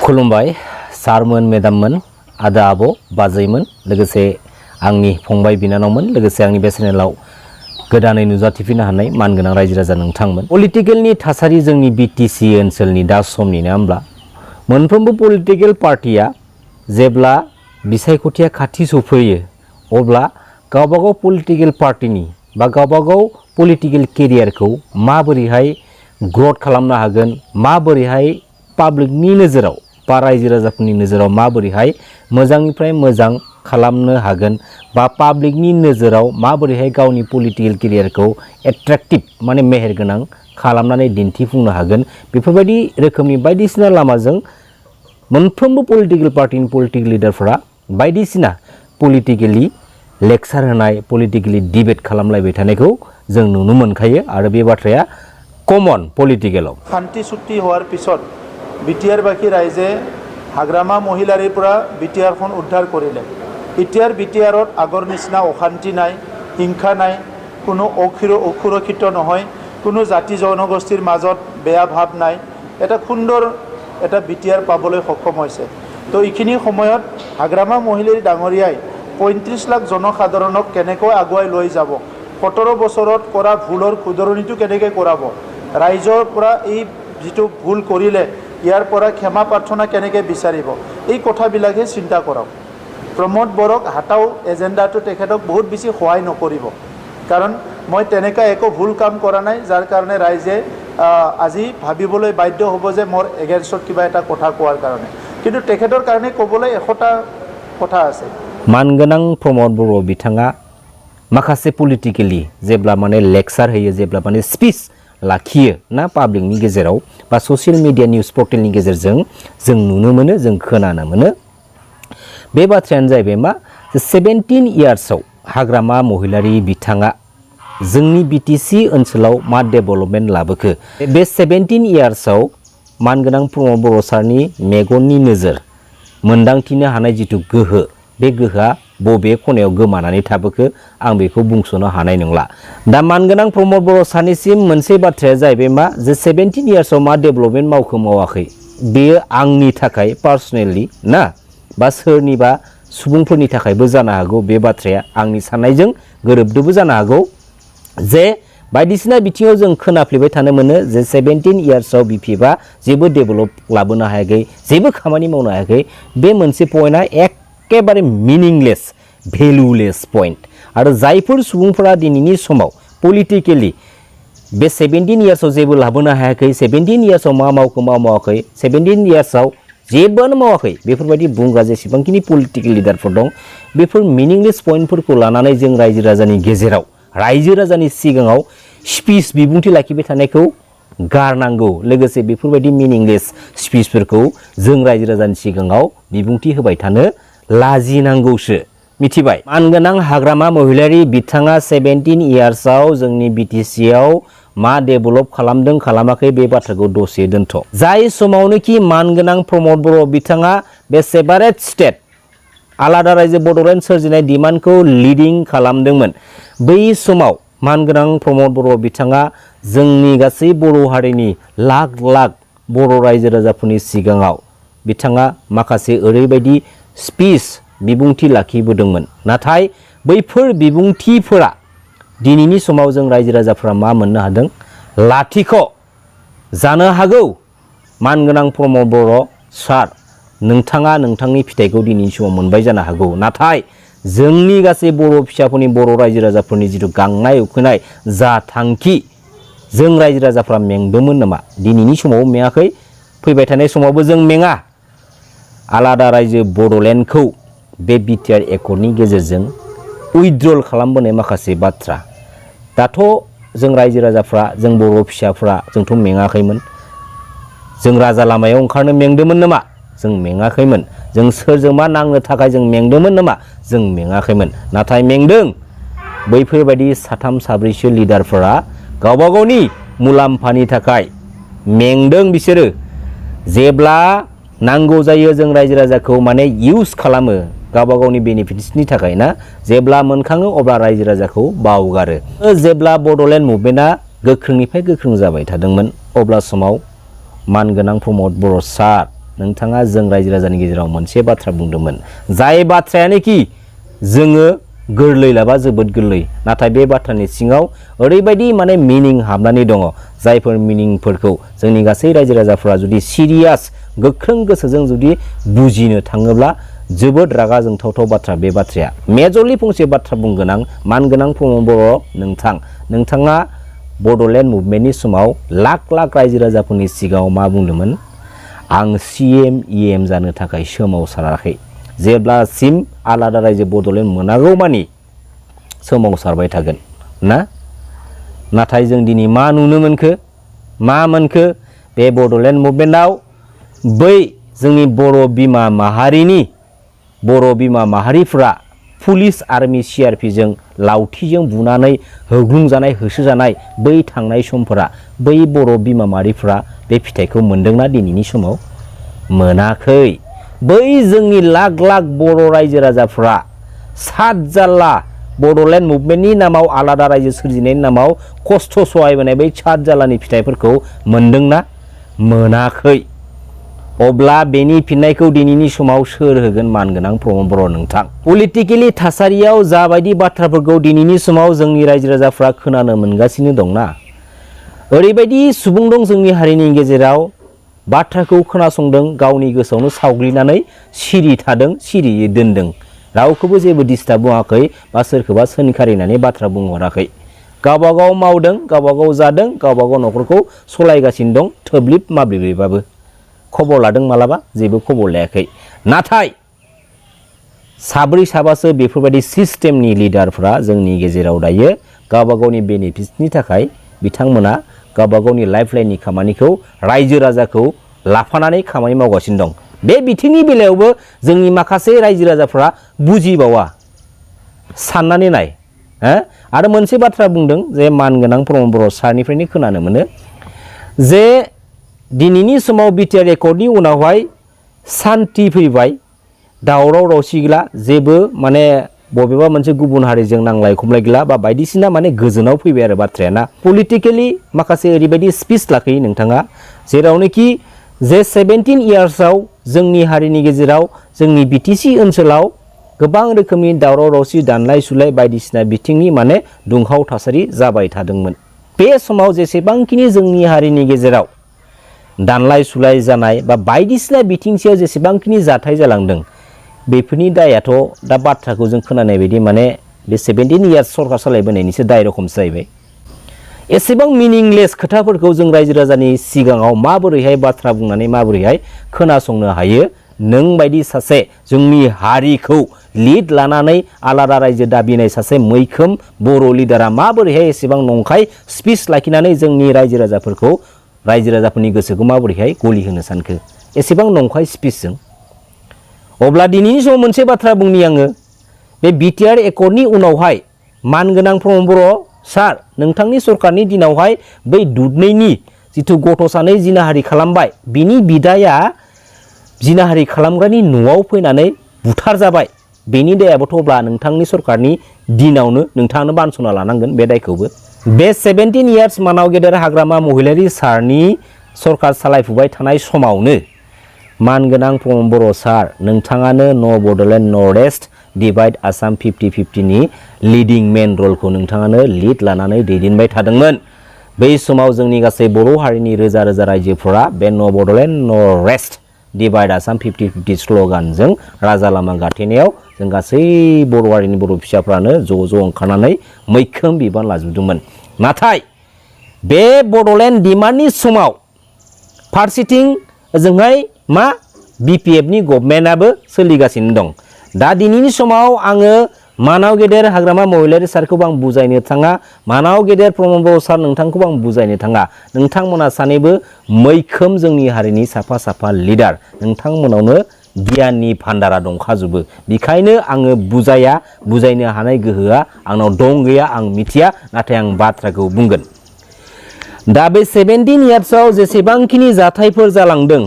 खुलुमबाय सारमोन मेदाममोन आदा आब' बाजैमोन लोगोसे आंनि फंबाय बिनानावमोन लोगोसे आंनि बे चेनेलाव गोदानै नुजाथिफिननो हानाय मानगोनां रायजो राजा नोंथांमोन। पलिटिकेलनि थासारि जोंनि बिटिसि ओनसोलनि दा समनि नङा होमब्ला मोनफ्रोमबो पलिटिकेल पार्टिया जेब्ला बिसायख'थिया खाथि सफैयो अब्ला गावबागाव पलिटिकेल पार्टिनि बा गावबागाव पलिटिकेल केरियारखौ माबोरैहाय ग्रथ खालामनो हागोन, माबोरैहाय पाब्लिकनि नोजोराव बा रायजो राजाफोरनि नोजोराव माबोरैहाय मोजांनिफ्राय मोजां खालामनो हागोन बा पाब्लिकनि नोजोराव माबोरैहाय गावनि पलिटिकेल केरियारखौ एट्रेक्टिभ माने मेहेरगोनां खालामनानै दिन्थिफुंनो हागोन, बेफोरबायदि रोखोमनि बायदिसिना लामाजों मोनफ्रोमबो पलिटिकेल पार्टिनि पलिटिकेल लिडारफोरा बायदिसिना पलिटिकेलि लेक्सार होनाय, पलिटिकेलि डिबेट खालामलायबाय थानायखौ जों नुनो मोनखायो आरो बे बाथ्राया कमन पलिटिकेलाव। शान्ति चुक्ति होवार पिছত बिटिआर बाखी राइजे हाग्रामा महिलारिफोरा बिटिआरखौन उद्धार करिले। इतिहार बिटिआरत आगर निचिना अशान्ति नाय, हिंसा नाय, कोनो असुरक्षित নহয়, কোনো জাতি জনগোষ্ঠীৰ মাজত বেয়া ভাৱ নাই, এটা সুন্দৰ এটা বিটিআৰ পাবলৈ সক্ষম হৈছে। তো এইখিনি সময়ত হাগ্ৰামা মহিলাৰী ডাঙৰীয়াই ৩৫ লাখ জনসাধাৰণক কেনেকৈ আগুৱাই লৈ যাব, ১৭ বছৰত কৰা ভুলৰ শুধৰণিটো কেনেকৈ কৰাব, ৰাইজৰ পৰা এই যিটো ভুল কৰিলে ইয়াৰ পৰা ক্ষমা প্ৰাৰ্থনা কেনেকৈ বিচাৰিব, এই কথাবিলাকে চিন্তা কৰক। প্ৰমোদ বৰক হাতাও এজেণ্ডাটো তেখেতক বহুত বেছি সহায় নকৰিব, কাৰণ মই তেনেকুৱা একো ভুল কাম কৰা নাই যাৰ কাৰণে ৰাইজে আজি ভাবিবলৈ বাধ্য হ'ব যে মোৰ এগেইনষ্টত কিবা এটা কথা কোৱাৰ কাৰণে, কিন্তু তেখেতৰ কাৰণে ক'বলৈ ১০০টা কথা আছে। मानगोनां प्रमोद बर' बिथाङा माखासे पलिटिकेलि जेब्ला माने लेक्सार होयो, जेब्ला माने स्पिच लाखियो ना पाब्लिकनि गेजेराव बा ससियेल मिडिया निउज पर्टेलनि गेजेरजों जों नुनो मोनो, जों खोनानो मोनो। बे बाथ्रायानो जाहैबाय मा 17 इयार्सआव हाग्रामा महिलारी बिथाङा जोंनि बिटिसि ओनसोलाव मा डेभेलपमेन्ट लाबोखो, बे 17 इयार्सआव मानगोनां प्रमोद बर' सारनि मेगननि नोजोर मोनदांथिनो हानाय जिथु गोहो, बे गोहोआ बबे खनायाव गोमानानै थाबोखो आं बेखौ बुंस'नो हानाय नंला। दा मानगोनां प्रमोद बर' सारनिसिम मोनसे बाथ्राया जाहैबाय मा जे 17 इयार्सआव मा डेभेलपमेन्ट मावखो मावाखै बेयो आंनि थाखाय पार्सनेलि ना बा सोरनिबा सुबुंफोरनि थाखायबो जानो हागौ, बे बाथ्राया आंनि साननायजों गोरोबदोंबो जानो हागौ जे बायदिसिना बिथिङाव जों खोनाफ्लेबाय थानो मोनो जे 17 इयार्सआव बिपिएफआ जेबो डेभेलप लाबोनो हायाखै, जेबो खामानि मावनो हायाखै। बे मोनसे पइन्टआ एकेबारे मिनिंलेस, भेलुलेस पइन्ट। आरो जायफोर सुबुंफोरा दिनैनि समाव पलिटिकेलि बे 17 इयार्सआव जेबो लाबोनो हायाखै, 17 इयार्सआव मा मावखो मा मावाखै, 17 इयार्सआव जेबोआनो मावाखै, बेफोरबायदि बुंग्रा जेसेबांखिनि पलिटिकेल लिडारफोर दं, बेफोर मिनिंलेस पइन्टफोरखौ लानानै जों रायजो राजानि गेजेराव, रायजो राजानि सिगाङाव स्पिच बिबुंथि लाखिबाय थानायखौ गारनांगौ। लोगोसे बेफोरबायदि मिनिंलेस स्पिचफोरखौ जों रायजो राजानि सिगाङाव बिबुंथि होबाय थानो लाजिनांगौसो, मिथिबाय। मानगोनां हाग्रामा महिलारी बिथाङा 17 इयार्सआव जोंनि बिटिसिआव मा डेभेलप खालामदों खालामाखै बे बाथ्राखौ दसे दोनथ'। जाय समावनोखि मानगोनां प्रमोद बर' बिथाङा बे सेपारेट स्टेट आलादा रायजो बड'लेण्ड सोरजिनाय डिमान्डखौ लिडिं खालामदोंमोन, बै समाव मानगोनां प्रमोद बर' बिथाङा जोंनि गासै बर' हारिनि लाख लाख बर' रायजो राजाफोरनि सिगाङाव बिथाङा माखासे ओरैबायदि स्पिच बिबुंथि लाखिबोदोंमोन, नाथाय बैफोर बिबुंथिफोरा दिनैनि समाव जों रायजो राजाफोरा मा मोननो हादों, लाथिख' जानो हागौ। मानगोनां प्रमोद बर' सार नोंथाङा नोंथांनि फिथाइखौ दिनैनि समाव मोनबाय जानो हागौ, नाथाय जोंनि गासै बर' फिसाफोरनि, बर' रायजो राजाफोरनि जिथु गांनाय उखैनाय जा थांखि, जों रायजो राजाफ्रा मेंदोंमोन नामा? दिनैनि समाव मेङाखै, फैबाय थानाय समावबो जों मेङा। आलादा रायजो बड'लेण्डखौ बे बिटिआर एकर्डनि गेजेरजों उइथड्रल खालामबोनाय माखासे बाथ्रा, दाथ' जों रायजो राजाफ्रा, जों बर' फिसाफ्रा जोंथ' मेङाखैमोन। जों राजा लामायाव ओंखारनो मेंदोंमोन नामा? जों मेङाखैमोन। जों सोरजोंबा नांनो थाखाय जों मेंदोंमोन नामा? जों मेङाखैमोन। नाथाय मेंदों बैफोरबायदि साथाम साब्रैसो लिडारफोरा गावबा गावनि मुलाम्फानि थाखाय मेंदों। बिसोरो जेब्ला नांगौ जायो जों रायजो राजाखौ माने इउज खालामो गावबा गावनि बेनिफिट्सनि थाखाय ना, जेब्ला मोनखाङो अब्ला रायजो राजाखौ बावगारो। जेब्ला बड'लेण्ड मुभमेन्टआ गोख्रोंनिफ्राय गोख्रों जाबाय थादोंमोन अब्ला समाव मानगोनां प्रमद बर' सार नोंथाङा जों रायजो राजानि गेजेराव मोनसे बाथ्रा बुंदोंमोन जाय बाथ्रायानोखि जोङो गोरलै लाबा जोबोद गोरलै नाथाय बे बाथ्रानि सिङाव ओरैबायदि माने मिनिं हाबनानै दङ जायफोर मिनिंफोरखौ जोंनि गासै रायजो राजाफोरा जुदि सिरियास गोख्रों गोसोजों जुदि बुजिनो थाङोब्ला जोबोद रागा जोंथावथाव बाथ्रा बे बाथ्राया मेजरलि फंसे बाथ्रा बुंगोन आं मानगोनां प्रमद बर' नोंथाङा बड'लेण्ड मुभमेन्टनि समाव लाख लाख रायजो राजाफोरनि सिगाङाव मा बुंदोंमोन आं CM EM जानो थाखाय सोमावसाराखै जेब्लासिम आलादा रायजो बड'लेण्ड मोनागौ मानि सोमावसारबाय थागोन ना नाथाय जों दिनै मा नुनो मोनखो मा मोनखो बे बड'लेण्ड मुभमेन्टआव बै जोंनि बर' बिमा माहारिफ्रा पुलिस आर्मि CRP जों लावथिजों बुनानै होग्लुंजानाय होसोजानाय बै थांनाय समफोरा बै बर' बिमा माहारिफ्रा बे फिथाइखौ मोनदोंना दिनैनि समाव मोनाखै बै जोंनि लाख लाख बर' रायजो राजाफ्रा सात जाल्ला बड'लेण्ड मुभमेन्टनि नामाव आलादा रायजो सोरजिनायनि नामाव खस्थ' सहायबोनाय बै सात जाल्लानि फिथाइफोरखौ मोनदोंना मोनाखै अब्ला बेनि फिननायखौ दिनैनि समाव सोर होगोन मानगोनां प्रमद बर' नोंथां पलिटिकेलि थासारियाव जाबायदि बाथ्राफोरखौ दिनैनि समाव जोंनि रायजो राजाफ्रा खोनानो मोनगासिनो दंना ओरैबायदि सुबुं दं जोंनि हारिनि गेजेराव बाथ्राखौ खोनासंदों गावनि गोसोआवनो सावग्लिनानै सिरि थादों सिरियै दोनदों रावखौबो जेबो डिस्टार्ब बुङाखै बा सोरखौबा सोंखारिनानै बाथ्रा बुंहराखै गावबागाव मावदों गावबागाव जादों गावबागाव न'खरखौ सलायगासिनो दं थोब्लिब माब्लिबैबाबो खबर लादों मालाबा जेबो खबर लायाखै नाथाय साब्रै साबासो बेफोरबायदि सिस्टेमनि लिडारफ्रा जोंनि गेजेराव दायो गावबागावनि बेनिफिट्सनि थाखाय बिथांमोना गावबागावनि लाइफलाइननि खामानिखौ रायजो राजाखौ लाफानानै खामानि मावगासिनो दं बे बिथिंनि बेलायावबो जोंनि माखासे रायजो राजाफ्रा बुजिबावा साननानै नाय आरो मोनसे बाथ्रा बुंदों जे मानगोनां प्रमद बर' सारनिफ्रायनो खोनानो मोनो जे दिनैनि समाव बिटिआर एकर्डनि उनावहाय सान्ति फैबाय दावराव दावसि गैला जेबो माने बबेबा मोनसे गुबुन हारिजों नांलाय खमलाय गैला बा बायदिसिना माने गोजोनाव फैबाय आरो बाथ्राया ना पलिटिकेलि माखासे ओरैबायदि स्पिच लाखियो नोंथाङा जेरावनोखि जे 17 इयार्सआव जोंनि हारिनि गेजेराव जोंनि BTC ओनसोलाव गोबां रोखोमनि दावराव दावसि दानलाय सुलाय बायदिसिना बिथिंनि माने दुंहाव थासारि जाबाय थादोंमोन बे समाव जेसेबांखिनि जोंनि हारिनि गेजेराव दानलाय सुलाय जानाय बा बायदिसिना बिथिंसेयाव जेसेबांखिनि जाथाय जालांदों बेफोरनि दायाथ' दा बाथ्राखौ जों खोनानाय बायदि माने बे 17 इयार्स सरकार सालायबोनायनिसो दाय रखमसो जाहैबाय एसेबां मिनिंलेस खोथाफोरखौ जों रायजो राजानि सिगाङाव माबोरैहाय बाथ्रा बुंनानै माबोरैहाय खोनासंनो हायो नों बायदि सासे जोंनि हारिखौ लिड लानानै आलादा रायजो दाबिनाय सासे मैखोम बर' लिडारा माबोरैहाय एसेबां नंखाय स्पिच लाखिनानै जोंनि रायजो राजाफोरनि गोसोखौ माबोरैहाय गलि होनो सानखो एसेबां नंखाय स्पिचजों अब्ला दिनैनि समाव मोनसे बाथ्रा बुंनि आङो बे बिटिआर एकर्डनि उनावहाय मानगोनां प्रमद बर' सार नोंथांनि सरकारनि दिनावहाय बै दुधनैनि जिथु गथ' सानै जिनाहारि खालामबाय बिनि बिदाया जिनाहारि खालामग्रानि न'आव फैनानै बुथार जाबाय बेनि दायाबोथ' अब्ला नोंथांनि सरकारनि दिनावनो नोंथाङानो बानस'ना लानांगोन बे दायखौबो बे 17 इयार्स मानाव गेदेर हाग्रामा महिलारि सारनि सरकार सालायफुबाय थानाय समावनो मानगोनां प्रमद बर' सार नोंथाङानो न' Bodoland north east divide Assam 50-50 नि लिडिं मेन रलखौ नोंथाङानो लिड लानानै दैदेनबाय थादोंमोन बै समाव जोंनि गासै बर' हारिनि रोजा रोजा रायजोफोरा बे न' Bodoland north east divide Assam 50-50 स्ल'गानजों राजा लामा गाथेनायाव जों गासै बर' हारिनि बर' फिसाफ्रानो ज' ओंखारनानै मैखोम बिबान लाजोबदोंमोन नाथाय बे बड'लेण्ड डिमान्डनि समाव फारसेथिं ओजोंहाय मा BPFनि गभर्नमेन्टआबो सोलिगासिनो दं दा दिनैनि समाव आङो मानाव गेदेर हाग्रामा महिलारि सारखौबो आं बुजायनो थाङा मानाव गेदेर प्रमद बर' सार नोंथांखौबो आं बुजायनो थाङा नोंथांमोना सानैबो मैखोम जोंनि हारिनि साफा साफा लिडार नोंथांमोनावनो गियाननि भान्डारा दंखाजोबो बेखायनो आङो बुजायनो हानाय गोहोआ आंनाव दं गैया आं मिथिया नाथाय आं बाथ्राखौ बुंगोन दा बे 17 इयार्सआव जेसेबांखिनि जाथायफोर जालांदों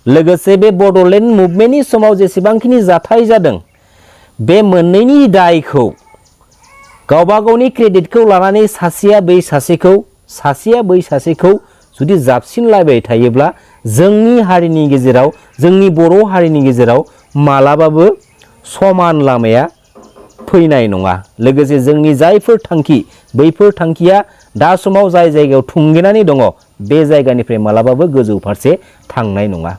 लोगोसे बे बड'लेण्ड मुभमेन्टनि समाव जेसेबांखिनि जाथाय जादों बे मोननैनि दायखौ गावबा गावनि क्रेडिटखौ लानानै सासेया बै सासेखौ सासेया बै सासेखौ जुदि जाबसिनलायबाय थायोब्ला जोंनि हारिनि गेजेराव जोंनि बर' हारिनि गेजेराव मालाबाबो समान लामाया फैनाय नङा। लोगोसे जोंनि जायफोर थांखि बैफोर थांखिया दा समाव जाय जायगायाव थुंगेनानै दङ बे जायगानिफ्राय मालाबाबो गोजौ फारसे थांनाय नङा।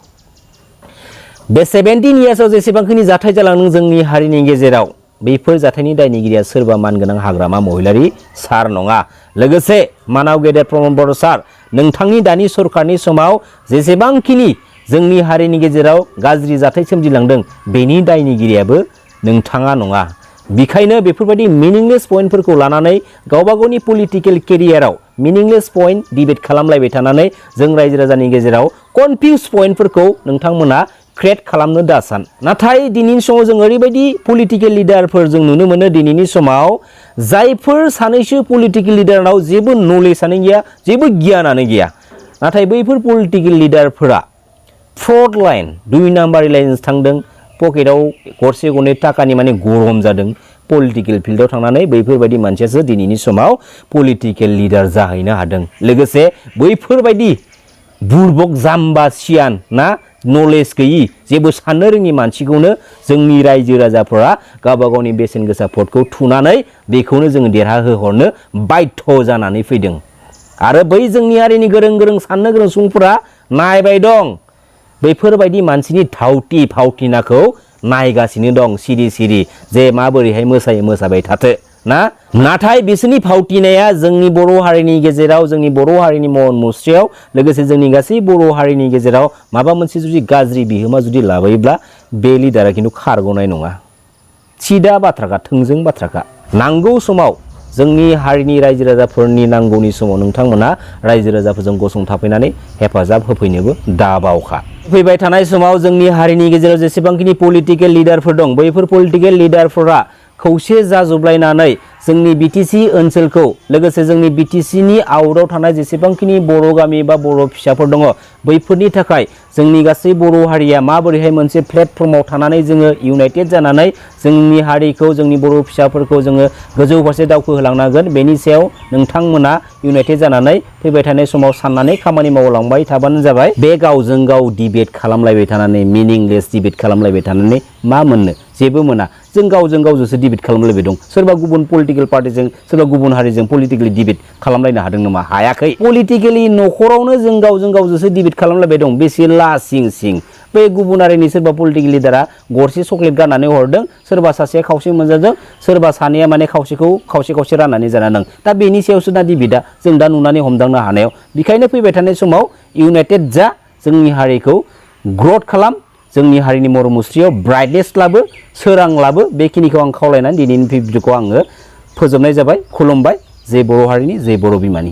बे 17 इयार्सआव जेसेबांखिनि जाथाय जालांदों जोंनि हारिनि गेजेराव बैफोर जाथायनि दायनिगिरिया सोरबा मानगोनां हाग्रामा महिलारि सार नङा। लोगोसे मानाव गेदेर प्रमद बर' सार, नोंथांनि दानि सरकारनि समाव जेसेबांखिनि जोंनि हारिनि गेजेराव गाज्रि जाथाय सोमजिलांदों बेनि दायनिगिरियाबो नोंथाङा नङा। बेखायनो बेफोरबायदि मिनिंलेस पइन्टफोरखौ लानानै गावबा गावनि पलिटिकेल केरियाराव मिनिंलेस पइन्ट डिबेट खालामलायबाय थानानै जों रायजो राजानि गेजेराव कनफिउज पइन्टफोरखौ नोंथांमोना क्रिएट खालामनो दासान। नाथाय दिनैनि समाव जों ओरैबायदि पलिटिकेल लिडारफोर जों नुनो मोनो दिनैनि समाव जायफोर सानैसो पलिटिकेल लिडारनाव जेबो नलेजआनो गैया, जेबो गियानानो गैया। नाथाय बैफोर पलिटिकेल लिडारफोरा फ्रड लाइन 2 नाम्बार लाइन्स थांदों, पकेटाव गरसे गरनै टाकानि माने गरम जादों, पलिटिकेल फिल्डआव थांनानै बैफोरबायदि मानसियासो दिनैनि समाव पलिटिकेल लिडार जाहैनो हादों। लोगोसे बैफोरबायदि बुरबक जाम्बा सियान ना नलेज गैयि जेबो साननो रोङि मानसिखौनो जोंनि रायजो राजाफोरा गावबा गावनि बेसेन गोसा भटखौ थुनानै बेखौनो जोङो देरहाहोहरनो बाध्य जानानै फैदों। आरो बै जोंनि हारिनि गोरों गोरों साननो गोरों सुबुंफोरा नायबाय दं, बैफोरबायदि मानसिनि धावति फावथिनाखौ नायगासिनो दं सिरि सिरि जे माबोरैहाय मोसायो मोसाबाय थाथो ना। नाथाय बिसोरनि फावथिनाया जोंनि बर' हारिनि गेजेराव जोंनि बर' हारिनि महर मुस्रियाव लोगोसे जोंनि गासै बर' हारिनि गेजेराव माबा मोनसे जुदि गाज्रि बिहोमा जुदि लाबोयोब्ला बे लिडारा खिन्थु खारग'नाय नङा। सिदा बाथ्राखा, थोंजों बाथ्राखा। नांगौ समाव जोंनि हारिनि रायजो राजाफोरनि नांगौनि समाव नोंथांमोना रायजो राजाफोरजों गसंथाफैनानै हेफाजाब होफैनोबो दाबावखा। फैबाय थानाय समाव जोंनि हारिनि गेजेराव जेसेबांखिनि पलिटिकेल लिडारफोर दं बैफोर पलिटिकेल लिडारफोरा खौसे जाजोबलायनानै जोंनि बिटिसि ओनसोलखौ लोगोसे जोंनि बिटिसिनि आउटआव थानाय जेसेबांखिनि बर' गामि बा बर' फिसाफोर दङ बैफोरनि थाखाय जोंनि गासै बर' हारिया माबोरैहाय मोनसे प्लेटफर्माव थानानै जोङो इउनाइटेड जानानै जोंनि हारिखौ जोंनि बर' फिसाफोरखौ जोङो गोजौ फारसे दावखोहोलांनांगोन बेनि सायाव नोंथांमोना इउनाइटेड जानानै फैबाय थानाय समाव साननानै खामानि मावलांबाय थाबानो जाबाय। बे गावजों गाव डिबेट खालामलायबाय थानानै मिनिंलेस डिबेट खालामलायबाय थानानै मा मोननो? जेबो मोना। जों गावजों गावजोंसो डिबेट खालामलायबाय दं। सोरबा गुबुन पलिटिकेल पार्टिजों सोरबा गुबुन हारिजों पलिटिकेलि डिबेट खालामलायनो हादों नामा? हायाखै। पलिटिकेलि न'खरावनो जों गावजों गावजोंसो डिबेट खालामलायबाय दं। बेसे लासिं सिं बे गुबुन हारिनि सोरबा पलिटिकेल लिडारा गरसे चक्लेट गारनानै हरदों, सोरबा सासेया खावसे मोनजादों, सोरबा सानैया माने खावसेखौ खावसे राननानै जाना दं। दा बेनि सायावसो दा डिबेटआ जों दा नुनानै हमदांनो हानायाव। बेखायनो फैबाय थानाय समाव इउनाइटेड जा, जोंनि हारिखौ ग्रथ खालाम, जोंनि हारिनि महर मुस्रियाव ब्राइटनेस लाबो, सोरां लाबो। बेखिनिखौ आं खावलायनानै दिनैनि भिडिअखौ आङो फोजोबनाय जाबाय। खुलुमबाय। जय बर' हारिनि, जय बर' बिमानि।